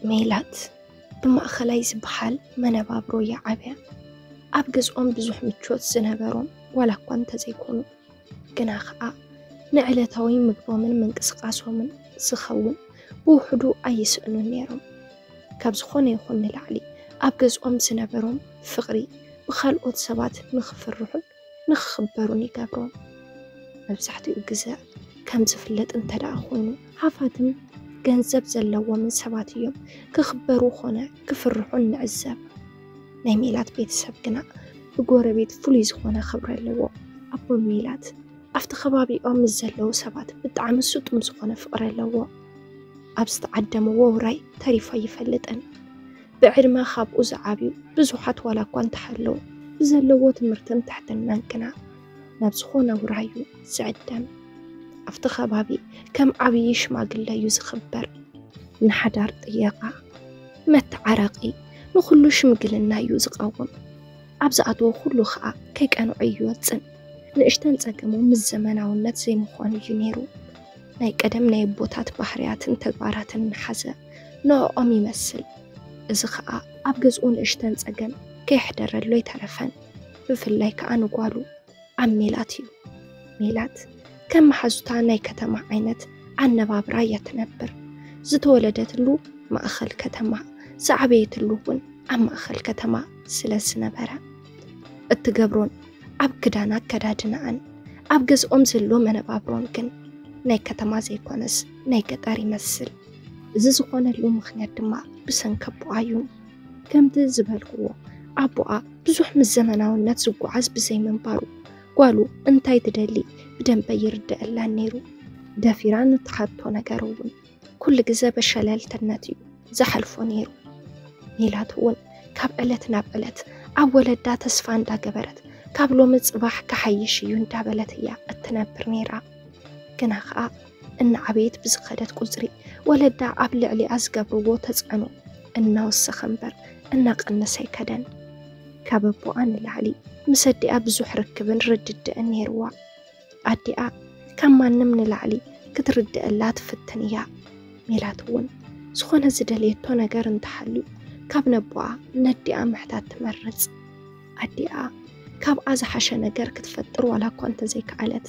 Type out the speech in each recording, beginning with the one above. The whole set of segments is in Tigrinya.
ሜላት ብማእኸላይ ዝበሃል መነባብሮ እያ ዓብያ። ኣብ ገዝኦም ብዙሕ ምቾት ዝነበሮም ዋላ እኳ እንተዘይኮኑ፣ ግና ኸኣ ንዕለታዊ ምግቦምን ምንቅስቓሶምን ዝኸውን ብውሕዱ ኣይስእኑን ነይሮም። ካብ ዝኾነ ይኹን ንላዕሊ ኣብ ገዝኦም ዝነበሮም ፍቕሪ ብኻልኦት ሰባት ንኽፍርሑን ንኽኽበሩን ይገብሮም። መብዛሕትኡ ግዘ ከም ዝፍለጥ እንተ ደኣ ኮይኑ፣ ሃፋትም ገንዘብ ዘለዎምን ሰባት እዮም ክኽበሩ ኾነ ክፍርሑን ንዕዘብ። ናይ ሜላት ቤተሰብ ግና ብጎረቤት ፍሉይ ዝኾነ ክብሪ ኣለዎ። ኣቦ ሜላት ኣብቲ ከባቢኦም ምስ ዘለዉ ሰባት ብጣዕሚ ስጡም ዝኾነ ፍቕሪ ኣለዎ። ኣብ ዝተዓደምዎ ውራይ ተሪፎ ኣይፈልጥን። ብዕድመ ካብኡ ዝዓብዩ ብዙሓት ዋላ እኳ እንተሃለዉ፣ ብዘለዎ ትምህርትን ትሕትናን ግና ናብ ዝኾነ ውራይ እዩ ዝዕደም። ኣብቲ ከባቢ ከም ዓብዪ ሽማግለ እዩ ዝኽበር። ንሓዳር ጥየቓ፣ መተዓረቒ፣ ንኹሉ ሽምግልና እዩ ዝቐውም። ኣብ ዝኣተዎ ኩሉ ኸኣ ከይቀንዖ ኣይወጽን። ንእሽተን ጸገሙ ምስ ዘመናውነት ዘይምዃኑ እዩ ነይሩ። ናይ ቀደም ናይ ኣቦታት ባህርያትን ተግባራትን እናሓዘ ንዕኦም ይመስል። እዚ ኸኣ ኣብ ገዝኡ ንእሽተን ጸገም ከየሕደረሉ ኣይተረፈን። ብፍላይ ከኣ ንጓሉ ኣብ ሜላት እዩ። ሜላት ከም መሓዙታ ናይ ከተማ ዓይነት ኣነባብራ እያ ትነብር። ዝተወለደትሉ ማእኸል ከተማ፣ ዝዓበየትሉ እውን ኣብ ማእኸል ከተማ ስለ ዝነበረ፣ እትገብሮን ኣብ ክዳን ኣከዳድናኣን ኣብ ገዝኦም ዘሎ መነባብሮን ግን ናይ ከተማ ዘይኮነስ ናይ ገጠር ይመስል። እዚ ዝኾነሉ ምኽንያት ድማ ብሰንኪ ኣቦኣ እዩ። ከምቲ ዝበልክዎ፣ ኣቦኣ ብዙሕ ምስ ዘመናውነት ዝጓዓዝ ብዘይምንባሩ፣ ጓሉ እንታይ ትደሊ ብደንበ ይርደኣላን ነይሩ። ደፊራ ንትሓቶ ነገር እውን ኩሉ ግዘ ብሸለልትነት እዩ ዝሓልፎ ነይሩ። ሜላት እውን ካብ ዕለት ናብ ዕለት ኣብ ወለዳ ተስፋ እንዳገበረት፣ ካብ ሎሚ ጽባሕ ክሓይሽ እዩ እንዳበለት እያ እትነብር ነይራ። ግና ኸኣ እናዓበየት ብዝኸደት ቁጽሪ፣ ወለዳ ኣብ ልዕሊኣ ዝገብርዎ ተጽዕኖ እናወሰኸ እምበር እናቐነሰ ኣይከደን። ካብ ኣቦኣ ንላዕሊ ምስ ኣዲኣ ብዙሕ ርክብን ርድድእን ነይርዋ። ኣዲኣ ካብ ማንም ንላዕሊ ክትርድኣላ ትፍትን እያ። ሜላት እውን ዝኾነ ዝደልየቶ ነገር እንተሃልዩ፣ ካብ ነቦኣ ነዲኣ ምሕታት ትመርጽ። ኣዲኣ ካብኣ ዝሓሸ ነገር ክትፈጥር ዋላ እኳ እንተዘይከኣለት፣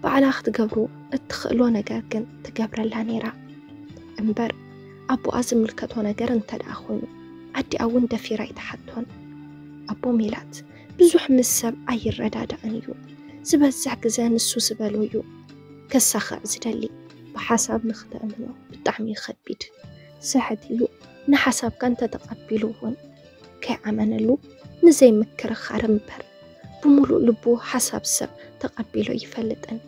ባዕላ ክትገብሮ እትኽእሎ ነገር ግን ትገብረላ ነይራ። እምበር ኣቦኣ ዝምልከቶ ነገር እንተ ደኣ ኮይኑ፣ ኣዲኣ እውን ደፊራ ኣይትሓቶን። ኣቦ ሜላት ብዙሕ ምስ ሰብ ኣይረዳዳእን እዩ። ዝበዝሕ ግዘ ንሱ ዝበሎ እዩ ከሳኽዕ ዝደሊ። ብሓሳብ ንኽተእምኖ ብጣዕሚ እዩ ከቢድ። ስሕት ኢሉ ንሓሳብካ እንተተቐቢሉ እውን ከይኣመነሉ ንዘይምክርኻር እምበር ብምሉእ ልቡ ሓሳብ ሰብ ተቐቢሎ ይፈልጥን።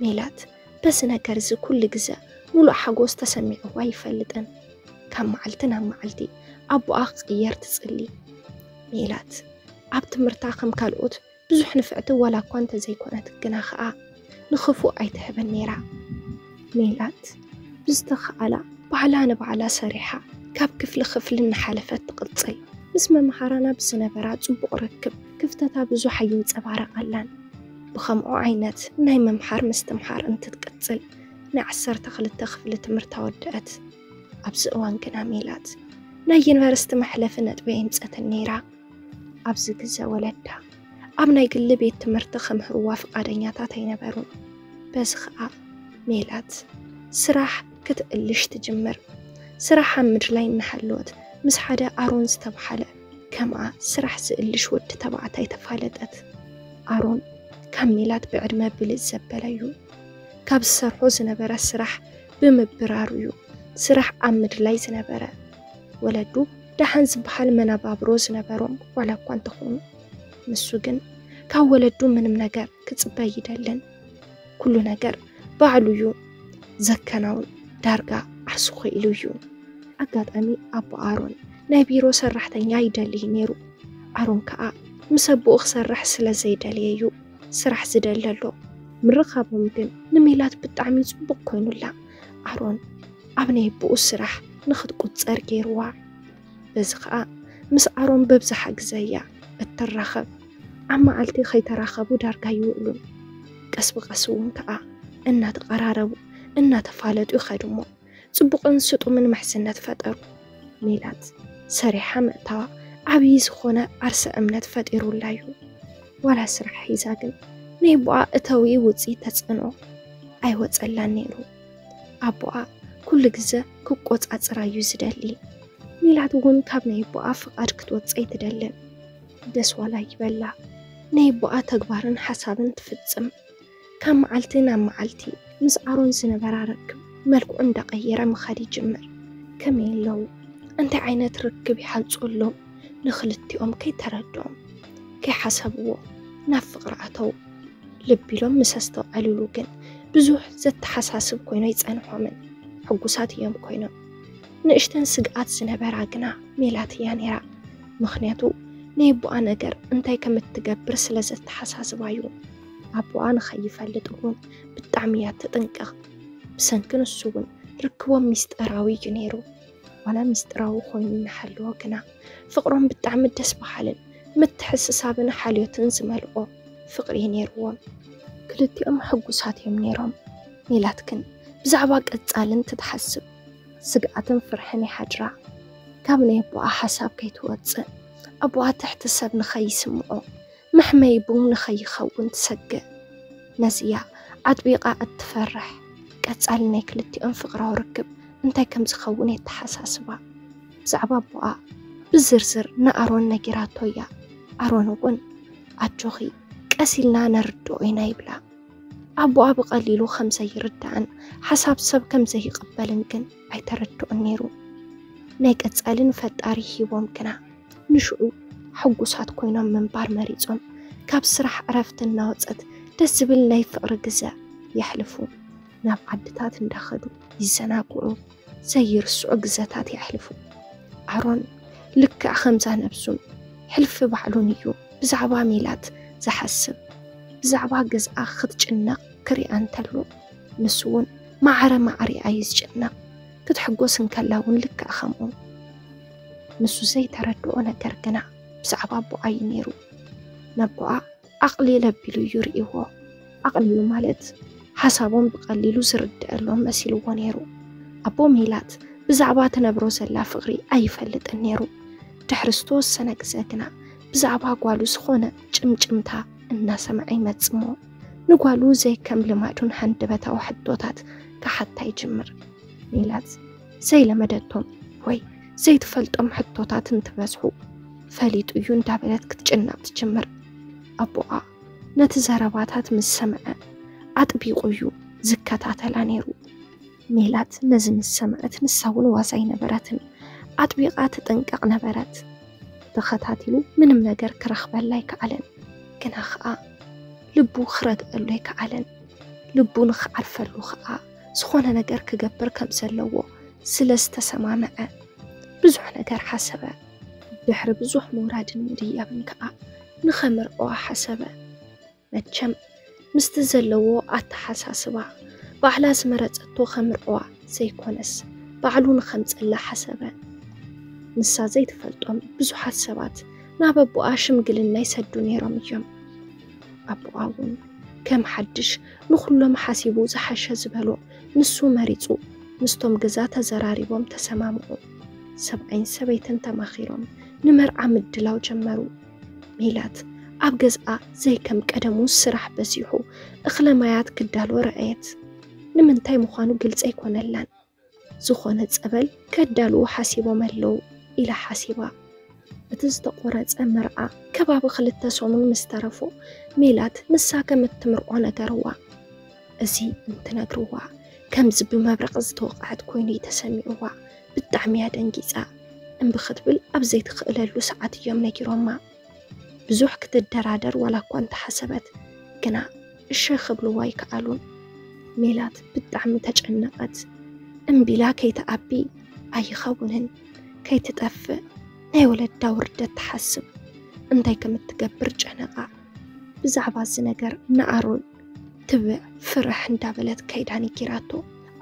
ሜላት በዚ ነገር እዚ ኩሉ ግዘ ሙሉእ ሓጎስ ተሰሚዕዋ ይፈልጥን። ካብ መዓልቲ ናብ መዓልቲ ኣቦኣ ክቕየር ትጽሊ። ሜላት ኣብ ትምህርታ ከም ካልኦት ብዙሕ ንፍዕቲ ዋላ እኳ እንተዘይኮነት፣ ግና ኸኣ ንኽፉእ ኣይትህብን ነይራ። ሜላት ብዝተኻእላ ባዕላ ንባዕላ ሰሪሓ ካብ ክፍሊ ክፍሊ እናሓለፈት ትቕጽል። ምስ መምሃራና ብዝነበራ ጽቡቕ ርክብ ክፍተታ ብዙሕ ኣይንጸባረቐላን። ብኸምኡ ዓይነት ናይ ምምሓር ምስትምሓር እንትትቅጽል ናይ ዓሰርተ ክልተ ክፍሊ ትምህርታ ወደአት። ኣብዚ እዋን ግና ሜላት ናይ ዩኒቨርሲቲ መሕለፊ ነጥቢ የምጸትን ነይራ። ኣብዚ ግዘ ወለዳ ኣብ ናይ ግሊ ቤት ትምህርቲ ክምህርዋ ፍቓደኛታት ኣይነበሩን። በዚ ኸኣ ሜላት ስራሕ ክትእልሽ ትጅምር። ስራሕ ኣብ ምድላይ እናሃለወት ምስ ሓደ ኣሮን ዝተብሃለ ከምኣ ስራሕ ዝእልሽ ወዲ ተባዕታይ ተፋለጠት። ኣሮን ካብ ሜላት ብዕድመ ብልጽ ዘበለ እዩ። ካብ ዝሰርሖ ዝነበረ ስራሕ ብምብራሩ እዩ ስራሕ ኣብ ምድላይ ዝነበረ። ወለዱ ደሓን ዝበሃል መነባብሮ ዝነበሮም ዋላ እኳ እንተኾኑ፣ ንሱ ግን ካብ ወለዱ ምንም ነገር ክጽበ ኣይደልን። ኩሉ ነገር ባዕሉ እዩ ዘከናውን፣ ዳርጋ ዓርሱ ኾይሉ እዩ። ኣጋጣሚ ኣቦ ኣሮን ናይ ቢሮ ሰራሕተኛ ይደሊ ነይሩ። ኣሮን ከኣ ምስ ኣቦኡ ክሰርሕ ስለ ዘይደለየ እዩ ስራሕ ዝደለሎ። ምርኻቦም ግን ንሜላት ብጣዕሚ ጽቡቕ ኮይኑላ። ኣሮን ኣብ ናይ ኣቦኡ ስራሕ ንኽትቁጸር ገይርዋ። በዚ ኸኣ ምስ ኣሮን በብዝሓ ግዘ እያ እትራኸብ። ኣብ መዓልቲ ከይተራኸቡ ዳርጋ ኣይውዕሉን። ቀስ ብቐስ እውን ከኣ እናተቐራረቡ እናተፋለጡ ይኸዱ እሞ ጽቡቕን ስጡምን ምሕዝነት ፈጠሩ። ሜላት ሰሪሓ ምእታዋ ዓብዪ ዝኾነ ዓርሰ እምነት ፈጢሩላ እዩ። ዋላ ስራሕ ሒዛ ግን ናይ ኣቦኣ እተዊ ውፅኢ ተፅዕኖ ኣይወፀላን ነይሩ። ኣቦኣ ኩሉ ግዘ ክቆፃፅራ እዩ ዝደሊ። ሜላት እውን ካብ ናይ ኣቦኣ ፍቓድ ክትወፅእ ኣይትደልን። ደስ ዋላ ይበላ ናይ ኣቦኣ ተግባርን ሓሳብን ትፍፅም። ካብ መዓልቲ ናብ መዓልቲ ምስ ኣሮን ዝነበራ ርክብ መልክዑ እንዳቐየረ ምኻድ ይጅምር። ከመይ ኣለዉ፣ እንታይ ዓይነት ርክብ ይሓንፁ ኣለዉ? ንክልቲኦም ከይተረድኦም ከይሓሰብዎ ናብ ፍቕሪ ኣተዉ። ልብ ኢሎም ምስ ኣስተውዐልሉ ግን ብዙሕ ዘተሓሳስብ ኮይኑ ኣይጸንሖምን። ሕጉሳት እዮም ኮይኖም። ንእሽተን ስግኣት ዝነበራ ግና ሜላት እያ ነይራ። ምኽንያቱ ናይ ኣቦኣ ነገር እንታይ ከም እትገብር ስለ ዘተሓሳስባ እዩ። ኣቦኣ ንኸይፈልጥ እውን ብጣዕሚ እያ ትጥንቀቕ። ብሰንኪ ንሱ እውን ርክቦም ሚስጥራዊ እዩ ነይሩ። ዋላ ሚስጥራዊ ኮይኑ እናሃለወ ግና ፍቕሮም ብጣዕሚ ደስ በሃልን ምትሕስሳብን ሓልዮትን ዝመልኦ ፍቕሪ ነይርዎም። ክልቲኦም ሕጉሳት እዮም ነይሮም። ሜላት ግን ብዛዕባ ቀጻልን ትትሓስብ። ስግኣትን ፍርሕን ይሓድራ። ካብ ናይ ኣቦኣ ሓሳብ ከይትወጽእ፣ ኣቦኣ ትሕቲ ሰብ ንኸይስምዖ፣ መሕመይ ቡም ንኸይኸውን ትሰግእ። ነዚ እያ ኣጥቢቓ እትፈርሕ። ቀጻሊ ናይ ክልቲኦም ፍቕራዊ ርክብ እንታይ ከም ዝኸውን የተሓሳስባ። ብዛዕባ ኣቦኣ ብዝርዝር ንኣሮን ነጊራቶ እያ። ኣሮን እውን ኣጆኺ፣ ቀስ ኢልና ነርድኦ ኢና ይብላ። ኣቦኣ ብቐሊሉ ከም ዘይርዳእን ሓሳብ ሰብ ከም ዘይቕበልን ግን ኣይተረድኦን ነይሩ። ናይ ቀጻልን ፈጣሪ ሂቦም ግና ንሽዑ ሕጉሳት ኮይኖም ምንባር መሪጾም፣ ካብ ስራሕ ዕረፍቲ እናወጸት ደስ ዝብል ናይ ፍቕሪ ግዘ የሕልፉ። ናብ ዓድታት እንዳኸዱ ይዘናግዑ፣ ዘይርስዑ ግዘታት የሕልፉ። ኣሮን ልክዕ ከምዛ ነብሱን ሕልፊ ባዕሉን እዩ ብዛዕባ ሜላት ዝሓስብ። ብዛዕባ ገዝኣ ክትጭነቕ ክሪኣ እንተሎ፣ ንሱ እውን ማዕረ ማዕሪኣ እዩ ዝጭነቕ። ክትሕጎስ እንከላ እውን ልክዕ ከምኡ። ንሱ ዘይተረድኦ ነገር ግና ብዛዕባ ኣቦኣ እዩ ነይሩ። ነቦኣ ኣቕሊል ኣቢሉ እዩ ርእይዎ። ኣቕሊሉ ማለት ሓሳቦም ብቐሊሉ ዝርድአሎም መሲልዎ ነይሩ። ኣቦ ሜላት ብዛዕባ ትነብሮ ዘላ ፍቕሪ ኣይፈልጥን ነይሩ። ድሕሪ ዝተወሰነ ግዘ ግና ብዛዕባ ጓሉ ዝኾነ ጭምጭምታ እናሰምዐ ይመጽሞ። ንጓሉ ዘይከም ልማዱን ሃንደበታዊ ሕቶታት ክሓታ ይጅምር። ሜላት ዘይለመደቶም ወይ ዘይትፈልጦም ሕቶታት እንትበዝሑ፣ ፈሊጡ እዩ እንዳበለት ክትጭነቕ ትጅምር። ኣቦኣ ነቲ ዘረባታት ምስ ሰምዐ ኣጥቢቑ እዩ ዝከታተላ ነይሩ። ሜላት ነዚ ምስ ሰምዐት ንሳ እውን ዋዛ ኣይነበረትን። ኣጥቢቓ ትጥንቀቕ ነበረት። ተኸታቲሉ ምንም ነገር ክረኽበላ ኣይከኣለን። ግና ኸኣ ልቡ ክረግኣሉ ኣይከኣለን። ልቡ ንኽዓርፈሉ ኸኣ ዝኾነ ነገር ክገብር ከም ዘለዎ ስለ ዝተሰማምዐ ብዙሕ ነገር ሓሰበ። ድሕሪ ብዙሕ ምውራድን ምድያብን ከኣ ንኸምርዖ ሓሰበ። መቸም ምስቲ ዘለዎ ኣተሓሳስባ ባዕላ ዝመረጸቶ ከምርዖ ዘይኮነስ ባዕሉ ንኸምጸላ ሓሰበ። ንሳ ዘይትፈልጦም ብዙሓት ሰባት ናብ ኣቦኣ ሽምግልና ይሰዱ ነይሮም እዮም። ኣቦኣ እውን ከም ሓድሽ ንኹሎም ሓሲቡ ዝሓሸ ዝበሎ ንሱ መሪጹ ምስቶም ገዛ ተዘራሪቦም ተሰማምዑ። ሰብኣይን ሰበይትን ተማኺሮም ንመርዓ ምድላው ጀመሩ። ሜላት ኣብ ገዝኣ ዘይከም ቀደሙ ስራሕ በዚሑ እኽለ ማያት ክዳሎ ረኣየት። ንምንታይ ምዃኑ ግልጺ ኣይኮነላን። ዝኾነ ጸበል ከዳልዉ ሓሲቦም ኣለዉ ኢላ ሓሲባ። እቲ ዝተቖረጸ መርዓ ከባቢ ክልተ ሰሙን ምስ ተረፎ ሜላት ንሳ ከም እትምርዖ ነገርዋ። እዚ እንትነግርዋ ከምዚ ብመብረቕ ዝተወቕዐት ኮይኑ እዩ ተሰሚዕዋ። ብጣዕሚ እያ ደንጊጻ። እምቢ ክትብል ኣብ ዘይትኽእለሉ ሰዓት እዮም ነጊሮማ። ብዙሕ ክትደራደር ዋላ እኳ እንተሓሰበት ግና እሺ ክብልዋ ኣይከኣሉን። ሜላት ብጣዕሚ ተጨነቐት። እምቢላ ከይትኣቢ ኣይኸውንን ከይትጠፍእ ናይ ወለዳ ውርደት ትሓስብ። እንታይ ከም እትገብር ጨነቓ። ብዛዕባ እዚ ነገር ንኣሮን ትብዕ ፍርሕ እንዳበለት ከይዳ ነጊራቶ።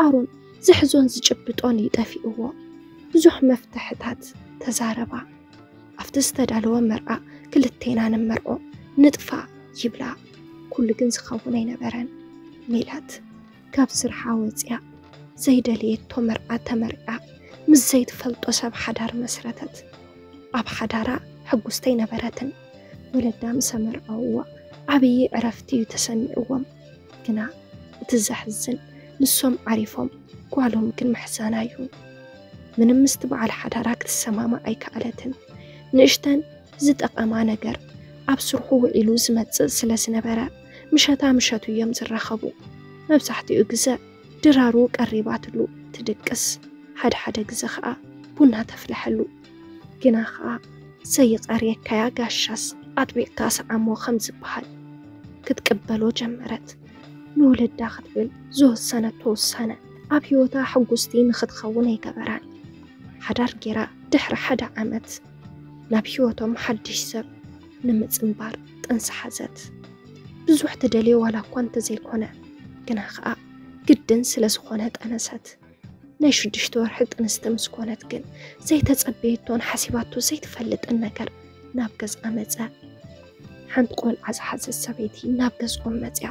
ኣሮን ዝሕዞን ዝጭብጦን እዩ ጠፊእዎ። ብዙሕ መፍትሕታት ተዛረባ። ኣብቲ ዝተዳለወ መርዓ ክልቴና ንመርዖ ንጥፋ ይብላ። ኩሉ ግን ዝኸውን ኣይነበረን። ሜላት ካብ ስርሓ ወፂኣ ዘይደለየቶ መርዓ ተመርዓ ምስ ዘይትፈልጦ ሰብ ሓዳር መስረተት። ኣብ ሓዳራ ሕጉስቲ ኣይነበረትን። ወለዳ ምስ ኣመርዓውዋ ዓብዪ ዕረፍቲ እዩ ተሰሚዕዎም። ግና እቲ ዘሕዝን፣ ንሶም ዓሪፎም፣ ጓሎም ግን ምሕዛና እዩ። ምንም ምስቲ በዓል ሓዳራ ክትሰማማዕ ኣይከኣለትን። ንእሽተን ዝጠቐማ ነገር ኣብ ስርሑ ውዒሉ ዝመጽእ ስለ ዝነበረ፣ ምሸታ ምሸቱ እዮም ዝራኸቡ። መብዛሕትኡ ግዘ ድራሩ ቀሪባትሉ ትድቅስ፣ ሓደ ሓደ ግዘ ኸኣ ቡና ተፍልሐሉ። ግና ኸኣ ዘይቐርየካያ ጋሻስ ኣጥቢቕካ ስዓሞ ከም ዝበሃል ክትቅበሎ ጀመረት። ንወለዳ ክትብል ዝወሰነቶ ውሳነ ኣብ ህይወታ ሕጉስቲ ንኽትኸውን ኣይገበራን። ሓዳር ጌራ ድሕሪ ሓደ ዓመት ናብ ህይወቶም ሓድሽ ሰብ ንምጽንባር ጥንሲ ሓዘት። ብዙሕ ትደልዮ ዋላ እኳ እንተዘይኮነ፣ ግና ኸኣ ግድን ስለ ዝኾነ ጠነሰት። ናይ ሽዱሽተ ወርሒ ጥንስቲ ምስ ኮነት ግን ዘይተጸበየቶን ሓሲባቶ ዘይትፈልጥን ነገር ናብ ገዝኣ መጸ። ሓንቲ ቆልዓ ዝሓዘት ሰበይቲ ናብ ገዝኦም መጽያ።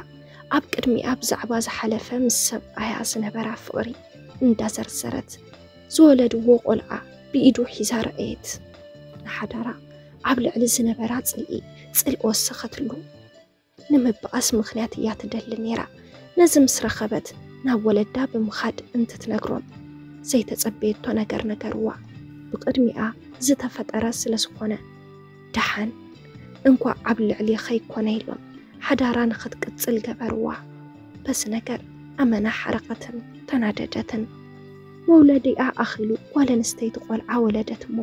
ኣብ ቅድሚኣ ብዛዕባ ዝሓለፈ ምስ ሰብኣያ ዝነበራ ፍቕሪ እንዳዘርዘረት ዝወለድዎ ቆልዓ ብኢዱ ሒዛ ረኣየት። ንሓዳራ ኣብ ልዕሊ ዝነበራ ጽልኢ ጽልኢ ወሰኸትሉ። ንምብኣስ ምኽንያት እያ ትደሊ ነይራ። ነዚ ምስ ረኸበት ናብ ወለዳ ብምኻድ እንትትነግሮም ዘይተጸበየቶ ነገር ነገርዋ። ብቕድሚኣ ዝተፈጠረ ስለ ዝኾነ ደሓን እንኳዕ ኣብ ልዕሊ ኸይኮነ ኢሎም ሓዳራ ንኽትቅጽል ገበርዋ። በዚ ነገር ኣመና ሓረቐትን ተናደደትን። መውለዲኣ ኣኺሉ ጓል ኣንስተይቲ ቆልዓ ወለደት እሞ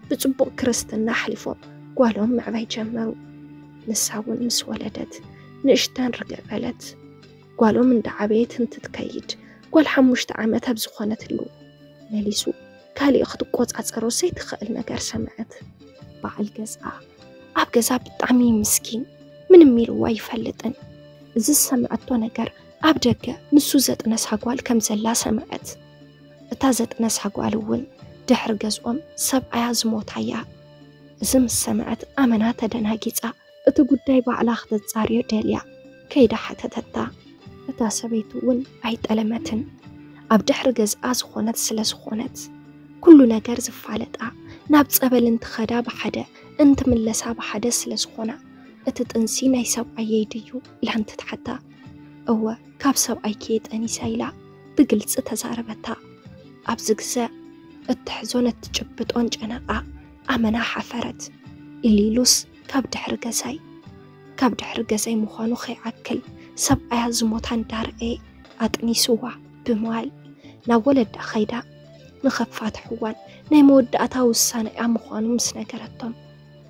ብጽቡቕ ክርስትና ኣሕሊፎም ጓሎም ምዕባይ ጀመሩ። ንሳ እውን ምስ ወለደት ንእሽተን ርግእ በለት። ጓሎም እንዳዓበየት እንትትከይድ ጓል ሓሙሽተ ዓመት ኣብ ዝኾነትሉ መሊሱ ካሊእ ክትቆጻጸሮ ዘይትኽእል ነገር ሰምዐት። በዓል ገዝኣ ኣብ ገዛ ብጣዕሚ ምስኪን፣ ምንም ኢልዋ ኣይፈልጥን። እዚ ዝሰምዐቶ ነገር ኣብ ደገ ንሱ ዘጥነሳ ጓል ከም ዘላ ሰምዐት። እታ ዘጥነሳ ጓል እውን ድሕሪ ገዝኦም ሰብኣያ ዝሞታ እያ። እዚ ምስ ሰምዐት ኣመና ተደናጊጻ እቲ ጉዳይ ባዕላ ክተጻርዮ ደልያ ከይዳ ሓተተታ። እታ ሰበይቲ እውን ኣይጠለመትን። ኣብ ድሕሪ ገዝኣ ዝኾነት ስለ ዝኾነት ኩሉ ነገር ዝፋለጣ፣ ናብ ጸበል እንትኸዳ ብሓደ እንትምለሳ ብሓደ ስለ ዝኾና፣ እቲ ጥንሲ ናይ ሰብኣየይ ድዩ ኢላ እንትትሓታ፣ እወ ካብ ሰብኣይኪ እየ ጠኒሳ ኢላ ብግልጺ ተዛረበታ። ኣብዚ ግዘ እትሕዞን እትጭብጦን ጨነቓ ኣመና ሓፈረት። ኢሊሉስ ካብ ድሕሪ ገዛይ፣ ካብ ድሕሪ ገዛይ ምዃኑ ከይዓክል ሰብኣያ ዝሞታ እንዳረኣየ ኣጥኒስዋ ብምባል ናብ ወለዳ ኸይዳ ንኸፋትሕዋን ናይ መወዳእታ ውሳነኣ ምዃኑ ምስ ነገረቶም፣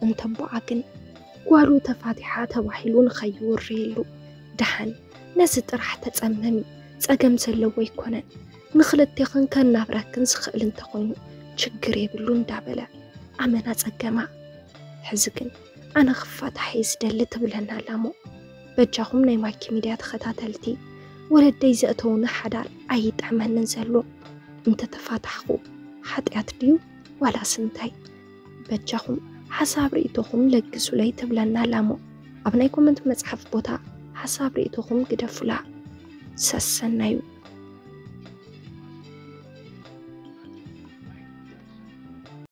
እንተቦኣ ግን ጓሉ ተፋቲሓ ተባሂሉ ንኸይውረየሉ ደሓን ነዚ ጥራሕ ተጸመሚ፣ ጸገም ዘለዎ ኣይኮነን፣ ንኽልቴኽን ከናብረክን ዝኽእል እንተኾይኑ ችግር የብሉ እንዳበለ ኣመና ጸገማ። ሕዚ ግን ኣነ ክፋታሕ እየ ዝደሊ ትብለና ኣላ እሞ፣ በጃኹም ናይ ማኪ ሚድያ ተኸታተልቲ፣ ወለደይ ዘእተውኒ ሓዳር ኣይጥዕመንን ዘሎ፣ እንተተፋታሕኹ ሓጢኣት ድዩ ዋላስ እንታይ? በጃኹም ሓሳብ ርእይቶኹም ለግሱለይ ትብለና ኣላ እሞ፣ ኣብ ናይ ኮመንት መጽሓፍ ቦታ ሓሳብ ርእይቶኹም ግደፉላ። ሰሰናዩ።